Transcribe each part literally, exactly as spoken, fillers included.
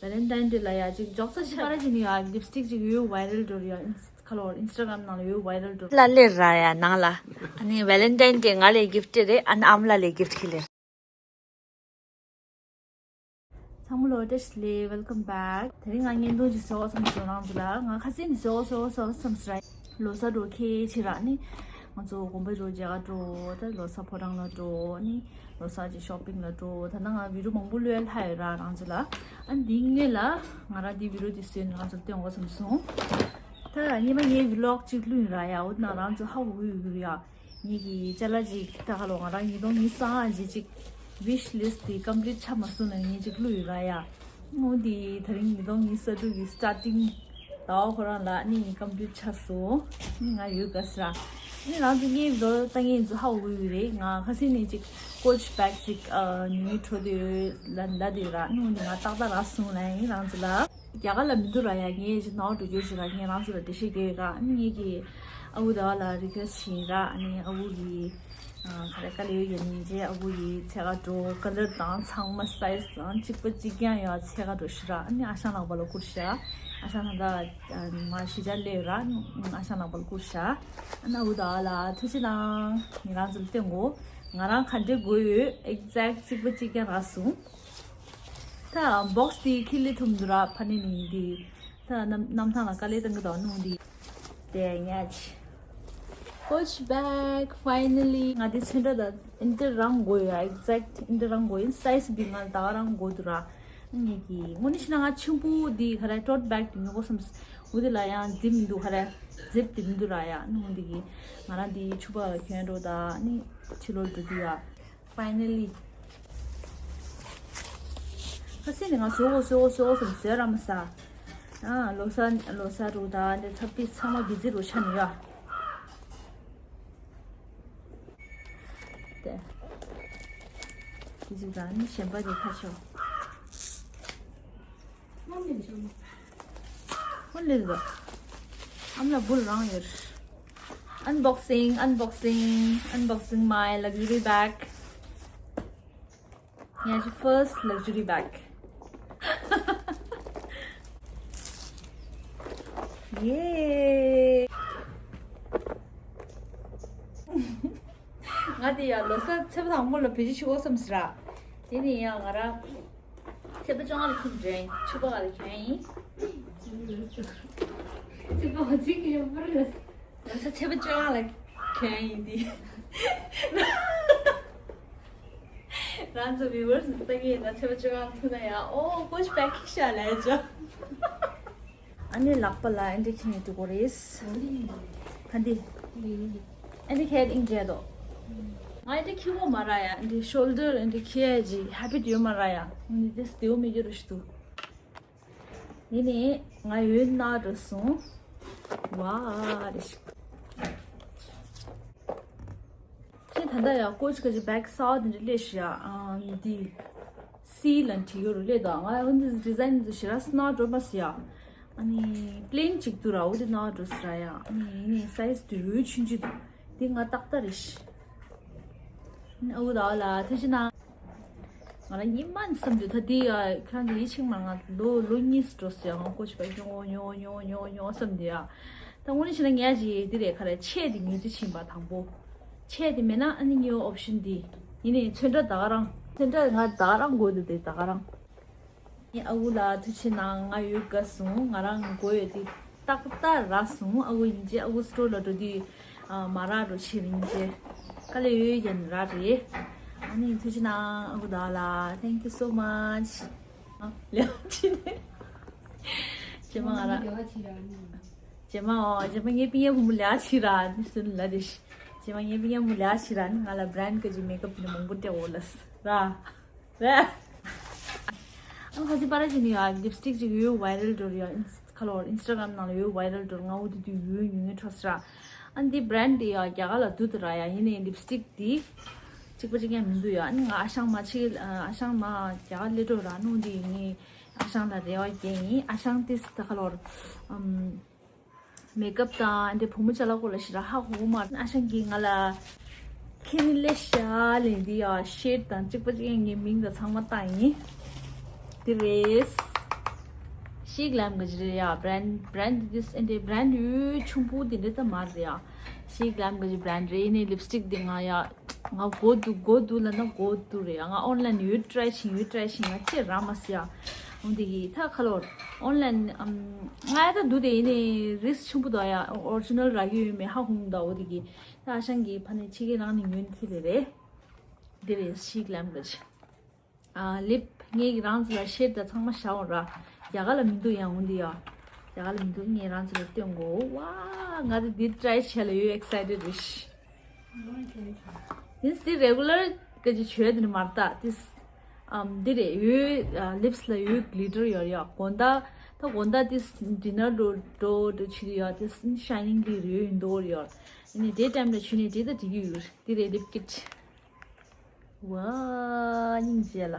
Valentine Day ལ་ཡ་ཅིག་འཇོག་ས་ཞིག་པར་ཅིག་ནི་ཡ་ལིབ་སི་ཊིག་ཅིག་ཡོད་ཝའི་རལ་འགྲོ་རེད་ཡ། ཁ་ལོར་ཨིན་སི་ཊ་གྷ་རམ་ནང་ལ་ཡོད་ཝའི་རལ་འགྲོ། ལ་ལེར་ར་ཡ་ནང་ལ། ཨ་ནི་Valentine Day ང་ལས་གིཕ་ཊི་རེད། ཨ་ནི་ཨ་མ་ལགས་ལས་གིཕ་ཊི་ཁྱེར་ལེ། ཚང་མ་ལོ་བཀྲ་ཤིས་བདེ་ལེགས། welcome back. དེ་རིང་ང་བརྙན་ཐུང་ཅིག་བཟོ་བསམ་སོང་རང་ཚོ་ལ། ང་ཁ་སང་ནས་བཟོ་བཟོ་བཟོ་བསམ་སོང་ར། ལོ་གསར་འགྲོ་ཁེལ་ཕྱིན་ར་ནི། ང་ཚོ་དགོན་པ་འགྲོ། མཇལ་ཁ་འགྲོ། ད་ལོ་གསར་ཕོ་བྲང་ལ་འགྲོ་ནི། ལོ་གསར་གྱི་ཤོ་པིང་ལ་འགྲོ། ད་ནང་ང་བི་ཌི་ཡོ་མང་པོ་བླུགས་ཡ་ལྷག་ཡོད་ར་རང་ཚོ་ལ། ཨ་འདི་སྔོན་ལ་ང་རང་འདི་བི་ཌི་ཡོ་འདི་བཟོས་ནས་རང་ཚོ་ལ་སྟོན་དགོས་བསམ་སོང་། ད་སྔོན་མ་ངའི་བི་ལོག་ཅིག་བླུགས་ཡིན་ར་ཡ། འོ་ན་རང་ཚོ་ཧ་གོ་གི་ཡོད་ཀྱི་རེད་ཡ། ངེད་ཀྱི་ཅ་ལག་ཅིག་ད་ཁ་ལོ་ང་རང་ཉིས་སྟོང་ཉི་ཤུ་རྩ་ལྔ་རྗེས་ཅིག་ཝིཤ་ལིསི་ཊི་དེ་ཀམ་པི་ལིཊ་ཆགས་མ་སོང་ན་ངེད་ཅིག་བླུགས་ཡོད་ར་ཡ། འོ་འདི་ད་རིང་ཉིས་སྟོང་ཉི་ཤུ་རྩ་དྲུག་གི་སི་ཊར་ཊིང་ཟླ་བ་ཁོ་རང་ལ་ཨ་ནི་ངའི་ཀམ་པི་ལིཊ་ཆགས་སོང་། ཨ་ནི་ང་ཡོད་དགའ་སི་ར། ཨ་ནི་རང་ཚོ་ངའི་བི་ཌི་ཡོ་ལྟ་མཁན་ཚོ་ཧ་གོ་གི་ཡོད་རེད། ང་ཁ་སང་ནས་ཅིག་ཀོ་ཆི་བེག་ཅིག་ཨ་ཉོས་འགྲོ་དུས་ལ་ལ་དུས་ར། ཨ་ནི་འོ་འདི་ང་ཏག་ཏག་རག་སོང་ལ་ཡིན་རང་ཚོ་ལ། རྒྱ་གར་ལ་མི་འདུག་ར་ཡ། ངས་ཅིག་ནོར་འགྲོ་རྒྱུ་ཞིག་ར། ངས་རང་ཚོ་ལ་འགྲེལ་བཤད་རྒྱག་ཡོད་ག་ཨ་ནི་ངེད་ཀྱི་ཨ་ཁུ་ཟླ་བ་ལ་རི་ཀུ་ཨེ་སི་ཊི་བྱས་ཡིན་ར། ཨ་ནི་ཨ་ཁུ་གིས་ཨ་ག་རེ་དཀའ་ལས་ཡོད་ཡིན་ནི་རྗེས་ཨ་ཁུ་གིས་འཚོལ་ག་འགྲོ། ཀ་ལར་དང་ཚང་མ་སའི་ཛི་དང་གཅིག་པ་གཅིག་རྐྱང་ཡོད་འཚོལ་ག་འགྲོ་ཞུ་ར། ཨ་ནི་ཨ་ཞང་ལགས་པ་ལ་བསྐུར་ཤག་ཨ་ཞང་ད་ལྟ་མ་གཞིས་ཆགས་སླེབས་ཡོད་ར། ཨ་ཞང་ལགས་པ་ལ་བསྐུར་ཤག་ཨ་ནི་ཨ་ཁུ་ཟླ་བ་ལ་ཐུགས་རྗེ་གནང་། ངས་རང་ཚོ་ལ་སྟོན་གོ་ང་རང་ག་འདྲས་དགོས་ཡོད་ཨེག་ཛེག་གཅིག་པ་གཅིག་རྐྱང་རག་སོང་། ད་བོག་སི་དེ་ཁྱེར་ལེ་ཐུབ་འདུག་ར། ཕ་ནི་ནི་འདི་ད་གནམ་གནམ་ཐང་ལ་དཀའ་ལས་བཏང་གི་འདུག་ནུ་འདི། དེ་ཉག་ཅིག་ཀོ་ཆི་བེག་ཕའི་ནལ་ལི། ང་འདི་ཚོན་ཁྲ་ད་ཨིན་དེ་རང་དགོས་ཡ། ཨེག་ཛེག་ཨིན་དེ་རང་དགོས་ཡིན། སའི་ཛི་འདི་ང་ད་ག་རང་དགོས་འདུག་ར། ངེད་ཀྱི་དངོས་གནས་བཤད་ན་ང་ཆེན་པོ་འདི་ག་རེ་ཊོཊ་བེག་དེ་ཉོ་དགོས་བསམ། འོ་དེ་ལ་ཡང་འཛིབ་མི་འདུག་ག་རེ་ཛིབ་དེ་མི་འདུག་ར་ཡ། ནུ་འདི་གི་ང་རང་འདི་ཕྱུ་པ་ལ་གྱོན་འགྲོ་ད་ནི་ཕྱི་ལོགས་འགྲོ་དུས་ཡ། ཕའི་ནལ་ལི། ཁ་སང་ནས་ང་བཟོ་དགོས་བཟོ་དགོས་བཟོ་དགོས་བསམ་བཟོས་ར་མ་ས། ཨ་ལོ་གསར་ལོ་གསར་རུ་ད་འདི་ཚབ་ཏི་ཚང་མ་བི་ཛི་རུ་ཆ་ནས་ཡ། དེ། བི་ཛི་ད་ནི་གཞན་པ་དེ་ཁ་ཤོ། ཧོན་ལེ་ལོ། ཨམ་ལ་བུ་རང་ཡོད། Unboxing, unboxing, unboxing my luxury bag. Yeah, the first luxury bag. Yay! ང་དེ་ཡ་ལོ་གསར་ཚེས་པ་དང་པོ་ལ་བེད་སྤྱོད་བྱེད་དགོས་བསམ་ཟེར་ར། དེ་ནས་ཡང་ང་རང་ཚེས་པ་བཅོ་ལྔ་ལ་ཁྱིམ་འགྲོ་ཡིན། ཕྱུ་པ་ང་ལ་གྱོན་ཡིན། ཚེས་པ་ང་ཚོའི་གི་ཡོད་པར་ལ། ང་ཚོ་ཚེས་པ་བཅོ་ལྔ་ལ་གྱོན་ཡིན་དེ། རང་ཚོ་བི་ཝར་སི་ལྟ་གི་ཡིན་ན་ཚེས་པ་བཅོ་ལྔ་ཐུག་ན་ཡང་ཨོ་ཀོ་ཆི་བེག་ཤ་ལས་ཅོ། ཨ་ནི་ལག་པ་ལ་ཨེ་འདྲ་ཁྱེར་ནས་འགྲོ་དགོས་རེད། ག་འདི། ཨེ་འདྲ་ཁྱེར་ཨིན་འདྲ་དོ། ང་ཨེ་འདྲ་ཁྱེར་གོ་མ་ར་ཡ། ཨེ་འདྲ་ཤོལ་ཌར་ཨེ་འདྲ་ཁྱེར་གྱི་ཧེ་བིཊ་ཡོད་མ་ར་ཡ། ཨ་ནི་དེ་སྟེའུ་མི་འགྱུར་རུ་ཞིག་འདུག་ཡིན་ནའི་ང་ཡོད་ན་འགྲོ་སོང་། ཝ་རེ་ཞིག་ཁྱེད་ད་ལྟ་ཡ་ཀོ་ཆི་ཁ་ཅིག་བེག་གསར་པ་དེ་འདྲ་སླེབས་ཤག་ཨ་འདི་སི་ལ་བྲིས་ཡོད་རུ་སླེབས་དང་། ང་འོན་ཏེ་ཌི་ཛའིན་དེ་ཞེ་དྲག་སྣང་འགྲོ་མ་སི་ཡ། ཨ་ནི་པི་ལེན་གཅིག་འདུག་ར། འོ་དེ་སྣང་འགྲོ་སི་ར་ཡ། ཨ་ནི་ཡིན་ནའི་སའི་ཛི་དེ་འོ་ཆུང་ཆུང་འདུག་དེ་ང་ཏག་ཏག་རེད་ཤི། ཨ་འུ་ད་ལ་ཐུགས་རྗེ་གནང་། ང་ལ་ཉི་མ་ནས་བསམ་དུས་ད་དེ་ཡ་ཁྱེད་རང་ཚོ་ཡིད་ཆེས་མ་ང་ལོ་ལོ་གཉིས་སུ་འགྲོ་སི་ཡ། ང་ཀོ་ཆི་བེག་ཉོ་ཉོ་ཉོ་ཉོ་ཉོ་བསམ་དུས་ཡ། ད་དངོས་གནས་བྱས་ན་ངས་ཅིག་འདི་རེད་ག་རེ་ཆས་དེ་ངེས་ཅིག་ཕྱིན་པ་དང་པོ། ཆས་དེ་མེད་ན་ཨ་ནི་ཉོ་ཨོབ་ཤན་འདི། ཡིན་ནའི་ཚོན་ཁྲ་ད་ག་རང་། ཚོན་ཁྲ་ང་ད་ག་རང་དགོས་འདུག་དེ་ད་ག་རང་། ངའི་ཨ་ཁུ་ལ་ཐུགས་རྗེ་གནང་། ང་ཡོད་དགའ་སོང་། ང་རང་དགོས་ཡོད་དེ་ཏག་ཏག་རག་སོང་། ཨ་ཁུ་ཡིན་ཅེ་ཨ་ཁུ་སི་ཊོར་ལ་འགྲོ་དུས་ཨ་མ་རག་འགྲོ་ཕྱིར་ཡིན་ཅེ་དཀའ་ལས་ཡོད་ཡན་རག་རེད། ཨ་ནི་ཐུགས་རྗེ་གནང་ཨ་ཁུ་ད་ལ། Thank you so much. ལེའོ་ཅི་ནས་ཅེ་མ་ང་རང་། རྒྱ་གར་ཁྱི་ར་ནི། རྗེས་མ་ཨོ། རྗེས་མ་ངའི་སྤུན་ཡ་བུ་མོ་ལེ་ཨ་ཆི་ར་ནི་སུན་ལ་དེ་ཤི། རྗེས་མ་ངའི་སྤུན་ཡ་བུ་མོ་ལེ་ཨ་ཆི་ར་ནི་ང་ལ་བྷི་རན་གི་ཅི་མེག་ཨབ་ནི་མང་པོ་སྤྲད་འོ་ལ་སི་ར། ར། ཨང་ཁ་སི་པ་ར་ཅི་ནི་ཡ་ལིབ་སི་ཊིག་ཅིག་ཡོད་ཝའི་རལ་འགྲོ་རེད་ཡ། ཁ་ལོ་ཨིན་སི་ཊ་གྷ་རམ་ནང་ལ་ཡོད་ཝའི་རལ་འགྲོ་རེད། ང་འོ་དེ་དུས་ཡོད་ཉུང་ཉུང་འཕྲོ་སི་ར། ཨ་འདི་བྷི་རན་དེ་ཡ་རྒྱ་གར་ལ་འདུག་ཏུ་ར་ཡ། ཡིན་ནའི་ལིབ་སི་ཊིག་དེ་གཅིག་པ་གཅིག་རྐྱང་མི་འདུག་ཡ། ཨ་ནི་ང་ཨ་ཞང་མ་ཆེ་ཨ་ཞང་མ་རྒྱ་གར་སླེབས་འགྲོ་ར་ནོ་འདི་ངའི་ཨ་ཞང་ལ་རེ་བ་རྒྱག་ཡིན། ཨ་ཞང་ཏིས་ད་ཁ་ལོར་ཨམ་མེག་ཨབ་དང་འདི་བུ་མོ་ཅ་ལག་སྐོར་ལ་ཞེ་དྲག་ཧ་གོ་གི་མ་རེད། ཨ་ཞང་གིས་ང་ལ་ཁེ་ནི་ལེ་ཤ་ལེན་འདི་ཡ་ཤེད་དང་གཅིག་པ་གཅིག་ཡང་ངའི་མིང་དང་ཚང་མ་བཏགས་ཡིན། འདི་རེད། ཤིག་ལམ་གི་ཅི་རེད་ཡ། བྷ་རན་བྷ་རན་འདི་ཨེ་འདྲའི་བྷ་རན་ཡོད་ཆུང་པོ་དེ་འདྲ་ད་མ་རེད་ཡ། ཤིག་ལམ་གི་ཅི་བྷ་རན་རེད། ཡིན་ནའི་ལིབ་སི་ཊིག་དེ་ང་ཡ་ང་གོ་འདུག་གོ་འདུག་ལབ་ན་གོ་འདུག་རེད་ཡ། ང་ཨོན་ལན་ཡོད་ཊི་རའི་བྱིན་ཡོད་ཊི་རའི་བྱིན་ང་ཅི་རག་མ་སི་ཡ། འོན་དེ་གི་ད་ཁ་ལོར་ཨོན་ལན་ང་ཡ་ད་འདུག་དེ་ཡིན་ནའི་རིས་ཆུང་པོ་འདུག་ཡ། ཨོ་རི་ཇི་ནལ་རག་གི་ཡོད་མེད་ཧ་གོ་མི་འདུག་འོ་དེ་གི་ད་ཨ་ཞང་གི་ཕ་ནས་ཕྱི་གི་རང་ནས་ཉོན་ཁི་ལེ་རེད། འདི་རེད་ཤིག་ལམ་གི་ཅི། ཨ་ལིབ་ངས་ཀྱི་རང་ཚོ་ལ་ཤེར་དང་ཚང་མ་བྱའོ་ར། རྒྱ་གར་ལ་མི་འདུག་ཡང་འོང་འདི་ཡ། རྒྱ་གར་ལ་མི་འདུག་ངས་རང་ཚོ་ལ་སྟོན་གོ་ཝ། ང་དེ་འདི་ཊི་རའི་བྱས་ལ་ཡོད་ཨེག་སའི་ཊེཌ་རེད། ཡིན་སི་རེ་གུ་ལར་ག་ཅི་བྱོས་དེ་ནི་མར་ལྟ་དིས། ཨམ་འདི་རེད་ཡོད་ལིབ་སི་ལ་ཡོད་གི་ལི་ཊར་ཡོད་ཡ། དགོང་དག་ད་དགོང་དག་དིས་ཌི་ནར་འགྲོ་འགྲོ་འགྲོ་ཆི་ཡ་དིས་ཤའི་ནིང་གི་རེད་ཡོད་འདོར་ཡོད། ཨ་ནི་ཌེ་ཊའིམ་ལ་ཆུ་ནས་འདི་ད་འགྲིག་གི་ཡོད་འདི་རེད་ལིབ་ཀིཊ། ཝ། སྙིང་རྗེ་ལ།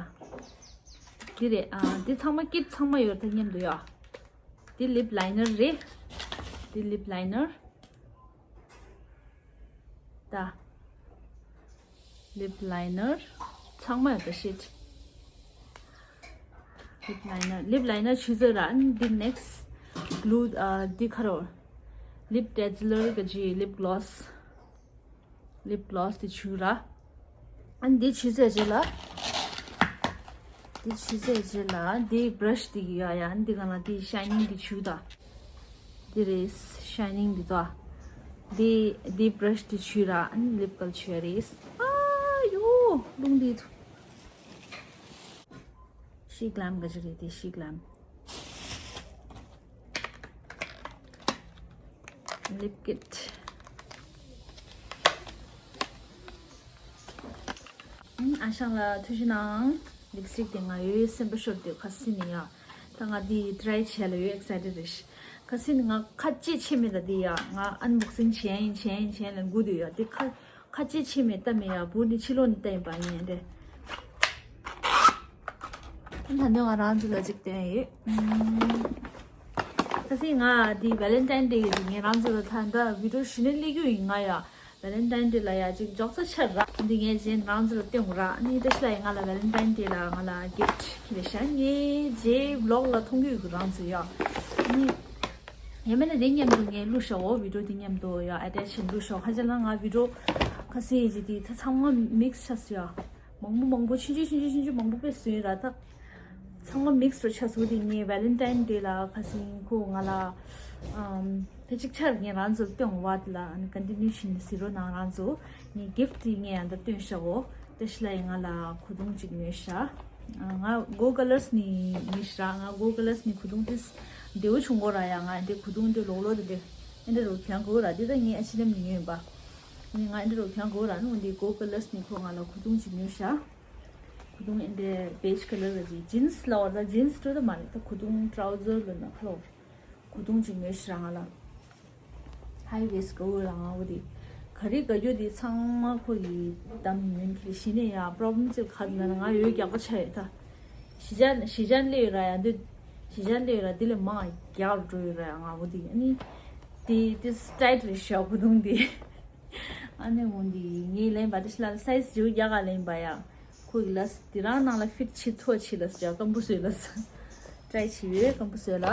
འདི་རེད་ཨ། འདི་ཚང་མ་ཀིཊ་ཚང་མ་ཡོད་ད་མཉམ་དུ་ཡ། འདི་ལིབ་ལའི་ནར་རེད། འདི་ལིབ་ལའི་ནར། ད། ལིབ་ལའི་ནར་ཚང་མ་ཡོད་ད་ཤིཊ། ལིབ་ལའི་ནར་ལིབ་ལའི་ནར་ཆུ་ཚོད་ར་ཨ་ནི་འདི་ནེག་སི་གླུ་ཨ་འདི་ཁ་རོ། ལིབ་ཏེ་ཛི་ལར་ག་ཅི་ལིབ་གློ་སི། ལིབ་གློ་སི་དེ་བྱུགས་ར། ཨ་ནི་འདི་བྱུགས་ཚར་རྗེས་ལ། འདི་བྱུགས་ཚར་རྗེས་ལ་འདི་བྷ་ར་ཤི་དེ་གི་ཡ་ཡ་ཨ་ནི་འདི་ག་ལ་འདི་ཤའི་ནིང་འདི་བྱུགས་ད། འདི་རེད་ཤའི་ནིང་འདི་དོ། འདི་འདི་བྷ་ར་ཤི་དེ་བྱུགས་ར་ཨ་ནི་ལིབ་ཀལ་བྱུགས་ཡ་རེད། ཨ་ཡོ་རླུང་འདི་ཐུ། ཤིག་ལམ་ག་ཅི་རེད་དེ་ཤིག་ལམ། ལིབ་ཀིཊ། ཨ་ཞང་ལ་ཐུགས་རྗེ་གནང་། ལིབ་སི་ཊིག་དེ་ང་ཡོད་སེམས་པ་ཤོར་དུས་ཁ་སི་ནི་ཡ། ད་ང་འདི་ཊི་རའི་བྱས་ལ་ཡོད་ཨེག་སའི་ཊེཌ་རེད། ཁ་སི་ནི་ང་ཁ་ལྕེ་ཕྱེ་མེད་ད་འདི་ཡ་ང་ཨན་བོག་སིང་བྱས་ཡིན་བྱས་ཡིན་བྱས་ལ་སྒུག་དུས་ཡ་འདི་ཁ། ཁ་ལྕེ་ཕྱེ་མེད་ལྟ་མེད་ཡ་བུ་ནི་ཕྱི་ལོགས་ནས་ལྟ་ཡིན་པ་ཡིན་ཏེ། ད་ནི་ང་རང་ཚོ་ལ་གཅིག་བསྟན་ཡོད། ཨམ། ད་སེ་ང་འདི་ཝེ་ལེན་ཊའིན་ཌེ་ཡི་ངས་རང་ཚོ་ལ་ད་ལྟ་བི་ཌིའོ་ཞུ་ནས་སླེབས་རྒྱུ་ཡིན་ང་ཡ། ཝེ་ལེན་ཊའིན་ཌེ་ལ་ཡ་གཅིག་འཇོག་ས་ཆར་ར། འདི་ངས་རྗེས་རང་ཚོ་ལ་སྟོན་དགོས་ར། ནི་ད་ཤི་ལ་ཡ་ང་ལ་ཝེ་ལེན་ཊའིན་ཌེ་ལ་ང་ལ་གིཕ་ཊི་ཁྱེར་ཤ་ངས་རྗེས་བི་ལོག་ལ་མཐོང་རྒྱུ་ཡོད་རང་ཚོ་ཡ། ནི། ཡང་མིན་ན་འདི་མཉམ་དུ་ངས་བླུགས་ཤོག་འོ་བི་ཌིའོ་འདི་མཉམ་དུ་ཡ་ཨེ་ཊེཆ་བྱས་བླུགས་ཤོག་ཁ་ཅིག་ལ་ང་བི་ཌིའོ་ཁ་སི་ཡི་ཇི་དེ་ད་ཚང་མ་མིག་སི་ཆགས་སོ་ཡ། མང་པོ་མང་པོ་ཆུང་ཆུང་ཆུང་ཆུང་ཆུང་ཆུང་མང་པོ་དཔེ་བཟོས་ཡིན་ར་ད། ཚང་མ་མིག་སི་རུ་ཆགས་སོ་དེ་ངས་ཝེ་ལེན་ཊའིན་ཌེ་ལ་ཁ་སི་ཁོ་ང་ལ་ཨམ་ད་ཅིག་ཆར་ངས་རང་ཚོར་སྟོན་བ་དེ་ལ་ཨ་ནི་ཀོན་ཊི་ནིའུ་ཤན་ཟེར་རོགས་གནང་རང་ཚོ། ངས་གིཕ་ཊི་དེ་ངས་ཡང་ད་སྟོན་ཤག་འོ། ད་ཤི་ལ་ཡི་ང་ལ་ཁུ་ཏུང་གཅིག་ཉོས་ཤག་ང་གོ་ཀ་ལར་སི་ནི་མི་ཤ་ང་གོ་ཀ་ལར་སི་ནི་ཁུ་ཏུང་ཏིས་བདེ་བོ་བྱུང་གོ་ར་ཡ་ང་འདི་ཁུ་ཏུང་འདི་ལོག་ལོག་འདི་འདི་ཨེ་འདི་རུ་གྱོན་གོ་ར་འདི་ད་ངས་ཨ་ཕྱི་ནམ་ནི་ཉོས་ཡིན་པ། ནི་ང་འདི་རུ་གྱོན་གོ་ར་ནི་འདི་གོ་ཀ་ལར་སི་ནི་ཁོ་ང་ལ་ཁུ་ཏུང་གཅིག་ཉོས་ཤག་ཁུ་ཏུང་ཨེ་འདི་བེཇ་ཀ་ལར་གི་ཇི་ཇིན་སི་ལ་བར་ད་ཇིན་སི་སྤྲོད་ད་མ་རེད་ད་ཁུ་ཏུང་ཊ་རའུ་ཛར་ལ་ན་ཁ་ལོ། ཁུ་ཏུང་གཅིག་ཉོས་ཤག་ར་ང་ལ། ཧའི་ཝེ་སི་ག་འོས་ལ་ང་འོ་དེ། ག་རེ་དགའ་རྒྱུ་དེ་ཚང་མ་ཁོ་ཡི་གདམ་ཉོན་གི་ཞི་ནས་ཡ་པྲོབ་ལེམ་ཅིག་ག་ན་ང་ཡོད་རྒྱག་པ་ཆ་ཡོད་ད། ཞི་ཅན་ཞི་ཅན་ལེ་ཡོད་ར་ཡ་འདི། ཞི་ཅན་ལེ་ཡོད་ར་འདི་ལས་མང་རྒྱག་འགྲོ་ཡོད་ར་ཡ་ང་འོ་དེ་ཨ་ནི། དེ་དེ་སི་ཊའིཊ་རེད་ཤག་ཁུ་ཏུང་དེ། ཨ་ནི་འོ་དེ་ངས་ལེན་པ་དེ་ཤི་ལ་སའི་ཛི་ཇུ་རྒྱག་ག་ལེན་པ་ཡ། ཁོ་གི་ལས་དེ་རང་ནང་ལ་ཕིཊ་བྱེད་ཐུབ་བྱེད་ལས་ཡ་སྐམ་པོ་བཟོས་ལས། ཊྲའི་བྱེད་ཡོད་སྐམ་པོ་བཟོས་ལ།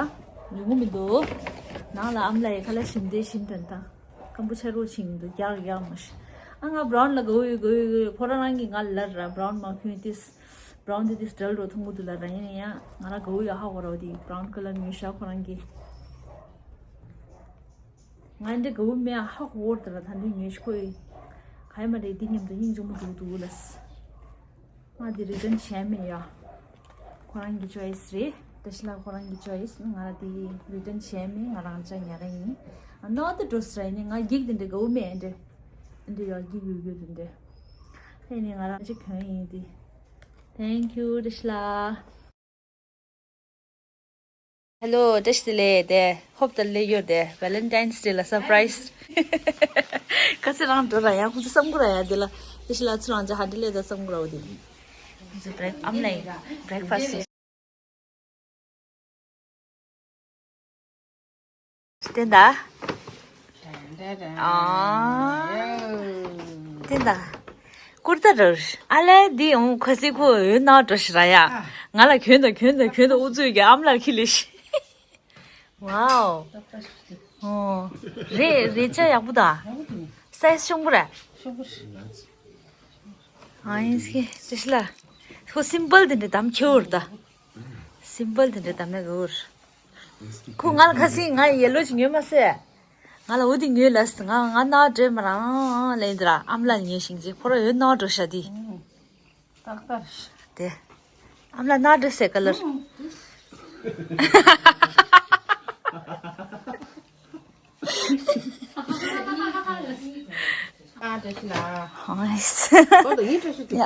ཡོང་གི་མི་འདུག་ནང་ལ་ཨམ་ལ་ཡི་ཁ་ལ་ཞིམ་དེ་ཞིམ་དྲན་དང་། སྐམ་པོ་ཆ་རོགས་བྱེད་མི་འདུག་རྒྱག་རྒྱག་མ་ཤི། ཨ་ང་བྷ་རའུན་ལ་དགའ་བོ་ཡོད་དགའ་བོ་ཡོད་དགའ་བོ་ཡོད་ཁོ་རང་རང་གི་ང་ལ་ལར་ར་བྷ་རའུན་མ་ཁྱོད་ཏིས། བྷ་རའུན་དེ་ཏིས་འདྲ་རོ་མཐོང་གི་འདུག་ལ་ར་ཡིན་ན་ཡང་ང་རང་དགའ་བོ་ཡོད་ཧ་གོ་ར་བ་དེ་བྷ་རའུན་ཁ་ལར་ཉོས་ཤག་ཁོ་རང་གི། ང་འདྲ་དགའ་བོ་མེད་ཧ་གོ་བོར་དེ་ལ་ད་འདི་ཉོས་ཤི་ཁོ་ཡི། ག་ཡི་མ་རེད་འདི་མཉམ་དུ་སྙིང་རྗེ་མོ་འདུག་འདུག་ལ། ང་འདི་རི་ཊན་བྱས་མེད་ཡ། ཁོ་རང་གི་ཅོ་ཡི་སི་རེད། བཀྲ་ཤིས་ལགས་ཁོ་རང་གི་ཅོ་ཡི་སི་ང་རང་འདི་རི་ཊན་བྱས་མེད་ང་རང་ཅག་ཉར་ར་ཡིན། ཨ་ནོ་དེ་འགྲོ་སི་ར་ཡིན་ནི་ང་འགྱིག་འདི་འདྲ་དགའ་བོ་མེད་འདྲ། འདི་ཡ་འགྱིག་ཡོད་རྒྱུ་འདི་འདྲ། ཧེ་ནི་ང་རང་ཅིག་གྱོན་ཡིན་འདི། Thank you བཀྲ་ཤིས་ལགས། ཧེ་ལོ་བཀྲ་ཤིས་བདེ་ལེགས་དེ་ཧོབ་ཏེ་ལེ་ཡོད་དེ་ཝེ་ལེན་ཊའིན་སི་ཌེ་ལ་སར་པ་རའི་སི། ཁ་སེ་རང་འགྲོ་ར་ཡང་ཁོང་ཚོ་བསམ་གོ་ར་ཡང་དེ་ལ་བཀྲ་ཤིས་ལགས་ཚུར་རང་ཅག་ཧ་འདི་ལེ་ད་བསམ་གོ་ར་འོ་དེ། ཁོང་ཚོ་བྷེ་རེག་ཨམ་ལེ་བྷེ་རེག་ཕ་སི་ཊི། བསྟན་ད། ཨ། བསྟན་ད། ཀུར་ཏ་ར། ཨ་ལེ་འདི་འོང་ཁ་སི་ཁོ་འོད་ནག་འགྲོ་ཤི་ར་ཡ། ང་ལ་གྱོན་དང་གྱོན་དང་གྱོན་དང་ཨུ་ཚུགས་ཀྱི་ཨམ་ལ་ཁི་ལེ་ཤི། Wow. ཨོ། རེད་རེད། ཅ་ཡག་པོ་ད། སའི་ཛི་ཆུང་པོ་རེད། ཨ་ཡིན་སྐད་ཅི་ལ། ཁོ་སིམ་པལ་དེ་འདྲ་དམ་ཁྱེར་འོར་ད། སིམ་པལ་དེ་འདྲ་དམ་ནས་འོར། ཁོ་ང་ལ་ཁ་སིང་ང་ཡེ་ལོ་ཅིག་ཉོས་མ་སེ། ང་ལ་འོ་དེ་ཉོས་ལ་སི་ང་ང་ན་འདྲེ་མ་རང་ལེན་དེ་ར་ཨམ་ལ་ཉོས་ཤིང་ཅིག་ཁོ་ར་ཡོད་ན་འགྲོ་ཤ་དི། ཏག་ཏག་རེད། དེ། ཨམ་ལ་ན་འདྲེ་སེ་ཀ་ལར། ཨ་བཀྲ་ཤིས་ལགས། ཧོ་ཡེ་སི། ཨོ་ད་ཡིན་བཀྲ་ཤིས་ཡ།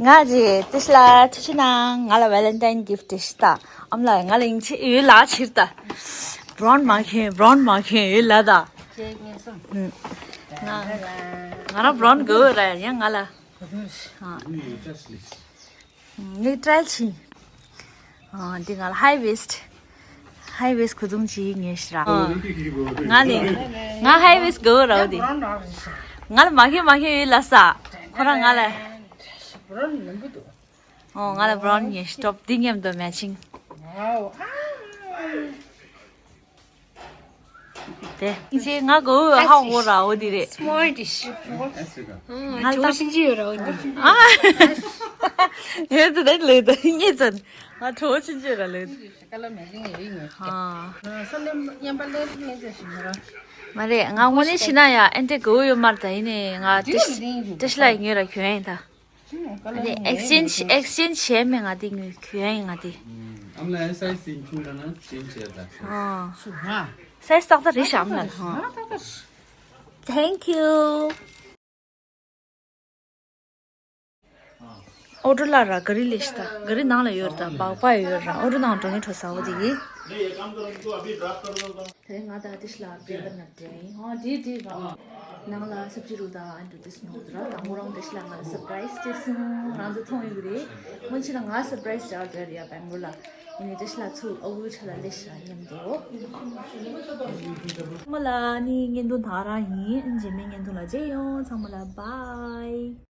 ང་ཅི་བཀྲ་ཤིས་ལགས་ཐུགས་རྗེ་གནང་། ང་ལ་ཝེ་ལེན་ཊའིན་གིཕ་ཊི་ཞིག་ད། ཨམ་ལ་ང་ལ་ཡིན་ཆེ་ཡོད་ལ་ཕྱིར་ད། བྷ་རོན་མ་མཁན་བྷ་རོན་མ་མཁན་ཡོད་ལ་ད། ཁྱེད་ངན་སོང་། ང་ང་རང་བྷ་རོན་དགོས་ར་ཡང་ང་ལ། ཨ། ངས་ཊ་རའི་བྱས། ཨ། འདི་ང་ལ་ཧའི་ཝེ་སི་ཊི། ཧའི་ཝེ་སི་ཊི་གོས་ཐུང་ཅིག་ངས་ཤི་ར། ཨ། ང་ལས། ང་ཧའི་ཝེ་སི་ཊི་དགོས་ར་འོ་དེ། ང་ལ་མ་ཁེ་མ་ཁེ་ཡོད་ལ་ས། ཁོ་རང་ང་ལ། ཨོ་ང་ལ་བྷ་རོན་ངས་ཤི་ཊོབ་འདི་མཉམ་དུ་མེ་ཆིང་། དེ། ཅེ་ང་གོ་ཧ་འོ་ར་འོ་དེ་རེད། སྨོལ་ཏི་ཤི། ང་ལ་ཆོག་ཤིན་ཅི་ཡོད་ར་འོ་དེ། ཨ། ཡོད་དེ་རེད་ལོས་དེ་ངས་ཙན། ང་ཁྲོ་ཆུན་ཆུན་ར་ལོས་དེ། ཨ། མ་རེད་ང་དངོས་གནས་ཤི་ན་ཡ་ཨེན་ཏེ་གོ་ཡོད་མར་ད་ཡིན་ནས་ང་ཏི་ཤི་ལ་ཉོས་ར་གྱོན་ཡིན་ད། ཨ་ནི་ཨེག་སི་ཅེན་ཇི་ཨེག་སི་ཅེན་ཇི་བྱས་མེད་ང་དེ་ངོས་གྱོན་ཡིན་ང་དེ། ཨམ་ལ་ཨེ་སའི་ཛི་ཆུང་དྲགས་ན་ཅེན་ཇི་བྱས་ད། ཨ། སའི་ཛི་ཏག་ཏག་རེད་ཤག་ཨམ་ལ། ཨ། Thank you. ཨོ་ཊོ་ལ་ར་ག་རི་ལས་ཤི་ད་ག་རི་ནང་ལ་ཡོད་ར་ད་སྦག་སྦག་ཡོད་ར་ཨོ་ཊོ་ནང་འགྲོ་ངེས་འགྲོ་ས་འོ་དེ་གི། དེ་རིང་ང་དང་ཏི་ཤི་ལ་བེ་བར་ན་འདྲེན་ཡིན། ཨོ་འདྲེ་འདྲེ་ར། ནང་ལ་སབ་ཅི་རུ་དང་ཨ་འདྲ་ཏི་སི་ནོ་དུ་ར་དང་མོ་རང་ཏི་ཤི་ལ་ང་ལ་སར་པ་རའི་སི་ཏི་སི་ང་ཚོ་མཐོང་ཡོད་རེད། སྔོན་ཆད་ལ་ང་སར་པ་རའི་སི་རྒྱག་རྒྱག་རེད་ཡ་བེང་ལོར་ལ། ཡིན་ནའི་ཏི་ཤི་ལ་ཚུར་ཨ་ཁུའི་ཆ་ལ་ལས་ཤི་ར་མཉམ་དུ། ཚང་མ་ལ་ནི་བརྙན་ཐུང་ད་རང་ཡིན། རྗེས་མའི་བརྙན་ཐུང་ལ་མཇལ་ཡོང་། ཚང་མ་ལ་བྷའི།